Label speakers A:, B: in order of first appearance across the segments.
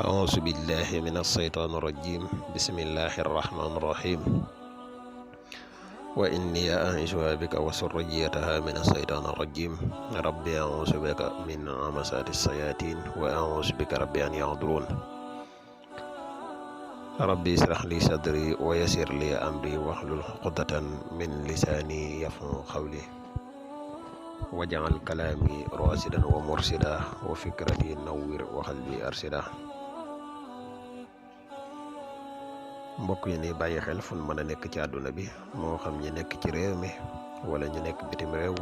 A: أعوذ بالله من الشيطان الرجيم بسم الله الرحمن الرحيم وإني أعيذها بك وذريتها من الشيطان الرجيم ربي أعوذ بك من همزات الشياطين وأعوذ بك ربي أن يحضرون ربي اشرح لي صدري ويسر لي أمري واحلل عقدة من لساني يفقهوا قولي واجعل كلامي راشدا ومرشدا وفكرتي نور وقلبي أرشدا. mbokk yi ni bàyyi xel fu mën a nekk ci àdduna bi moo xam ñi nekk ci réew mi wala ñu nekk bitim réew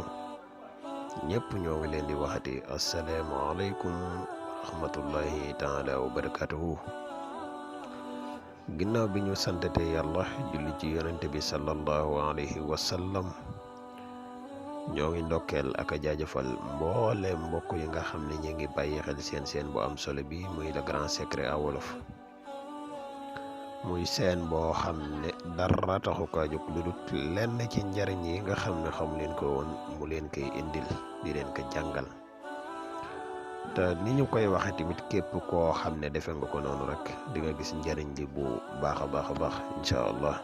A: ñëpp ñoo ngi leen di waxati asalaamaaleykum rahmatullahi taala wa barakatuhu. ginnaaw bi ñu santate yàlla julli ci yonente bi sallallahu alayhi wa sallam ñoo ngi ndokkeel ak a jaajëfal mboole mbokk yi nga xam ne ñi ngi bàyyi xel seen bu am solo bi muy le grand secret à wolof, muy seen boo xam ne dara taxu kaa jóg lu dut lenn ci njariñ yi nga xam ne xamu leen ko woon mu leen koy indil di leen ko jàngal. te ni ñu koy waxe tamit képp koo xam ne defe nga ko noonu rek di nga gis njariñ li bu baax a baax incha allah.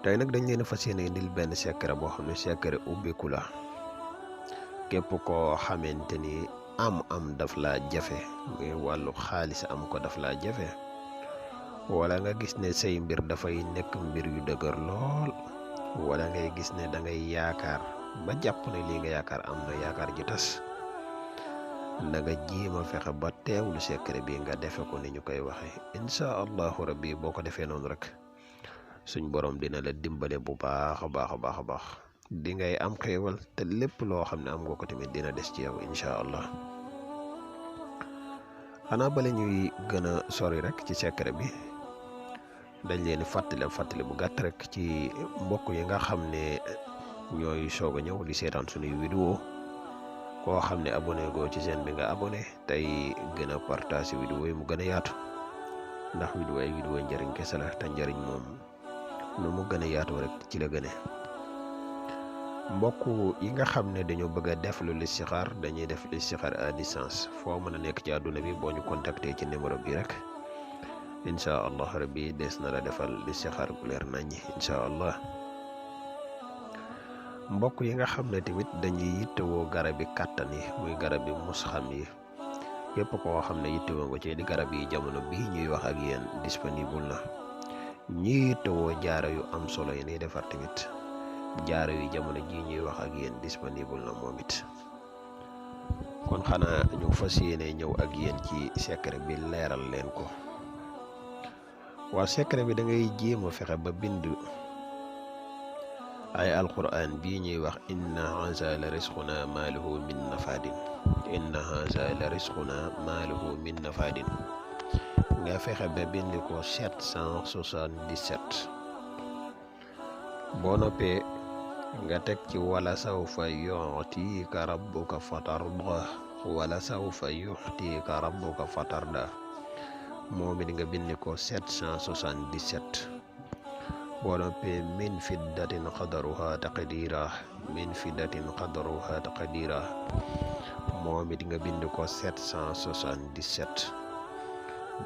A: tey nag dañ leen fas yéene indil benn secret boo xam ne secret ubbiku la. képp koo xamante ni am daf laa jafe muy wàllu xaalis am ko daf laa jafe, wala nga gis ne say mbir dafay nekk mbir yu dëgër lool, wala ngay gis ne da ngay yaakaar ba jàpp ne lii nga yaakaar am na yaakaar ji tas, na nga jéem a fexe ba teewlu secret bi nga defe ko ni ñu koy waxe insha allahu rabbi. boo ko defee noonu rek suñ borom dina la dimbale bu baax a baax di ngay am xéewal te lépp loo xam ne am nga ko tamit dina des ci yow insha allah. xanaa bala ñuy gën a sori rek ci secret bi dañ leen fàttali bu gàtt rek ci mbokk yi nga xam ne ñooy soog a ñëw di seetaan suñuy vidéo. koo xam ne abonné goo ci chaîne bi nga abonné tey gën a partage vidéo yi mu gën a yaatu, ndax vidéo njëriñ kese la te njëriñ moom nu mu gën a yaatu rek ci la gëne. mbokk yi nga xam ne dañoo bëgg a def lu listixaar, dañuy def listixaar à distance foo mën a nekk ci àdduna bi boo ñu contacter ci numéro bi rek incha allah rabbi des na la defal listixaar bu leer naññi incha allah. mbokk yi nga xam ne tamit dañuy yittewoo garabi kàttan yi muy garabi musxam yi, képp koo xam ne yittewoo nga ci di garab yi jamono bii ñuy wax ak yéen disponible na. ñi yittewoo jaaro yu am solo yi ni defar tamit jaaro yu jamono ji ñuy wax ak yéen disponible na moom it. kon xanaa ñu fas yéene ñëw ak yéen ci secret bi leeral leen ko. waa secret bi da ngay jéem a fexe ba bind ay alquran bii ñuy wax inna haza la risquna maaluhu min nafadin, inna haza la risquna maaluhu min nafadin. nga fexe ba bind ko 777. boo noppee nga teg ci wala sawfa yu'tika rabbuka fatarda, wala sawfa yu'tika rabbuka fatarda. moom it nga bind ko 777. boo noppee min fiddatin qadaruha taqdira, min fiddatin qadaruha taqdira. moom it nga bind ko 777.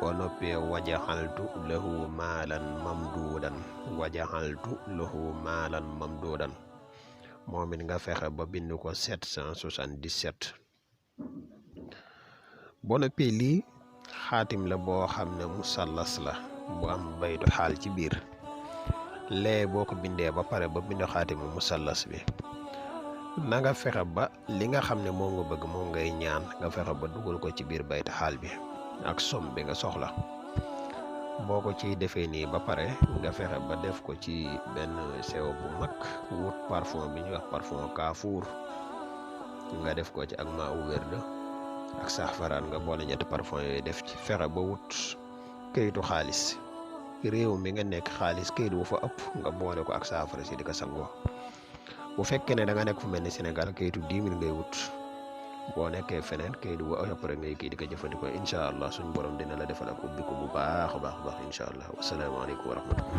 A: boo noppee wajaxaltu lahu maalan mamduudan, wajaxaltu lahu maalan mamduudan. moom it nga fexe ba bind ko 777. boo noppee lii xaatim la boo xam ne musallas la bu am baytu xaal ci biir. lee boo ko bindee ba pare ba bind xaatimu musallas bi, na nga fexe ba li nga xam ne moom nga bëgg moom ngay ñaan nga fexe ba dugal ko ci biir baytu xaal bi ak som bi nga soxla. boo ko ciy defee nii ba pare nga fexe ba def ko ci benn sewo bu mag, wut parfum bi ñuy wax parfum kaafuur nga def ko ci ak maa u wérd ak safaraan, nga boole ñetti parfum yooyu def ci. fexe ba wut këyitu xaalis, réew mi nga nekk xaalis këyit wu fa ëpp nga boole ko ak saafara si di ko sangoo. bu fekkee ne da nga nekk fu mel ni Sénégal këyitu 10 000 ngay wut. boo nekkee feneen kayit bu ëpp rek ngay kii di ko jëfandikoo incha allah suñu borom dina la defal ak ubbi ko bu baax a baax incha allah. wasalaamaaleykum wa rahmatulah.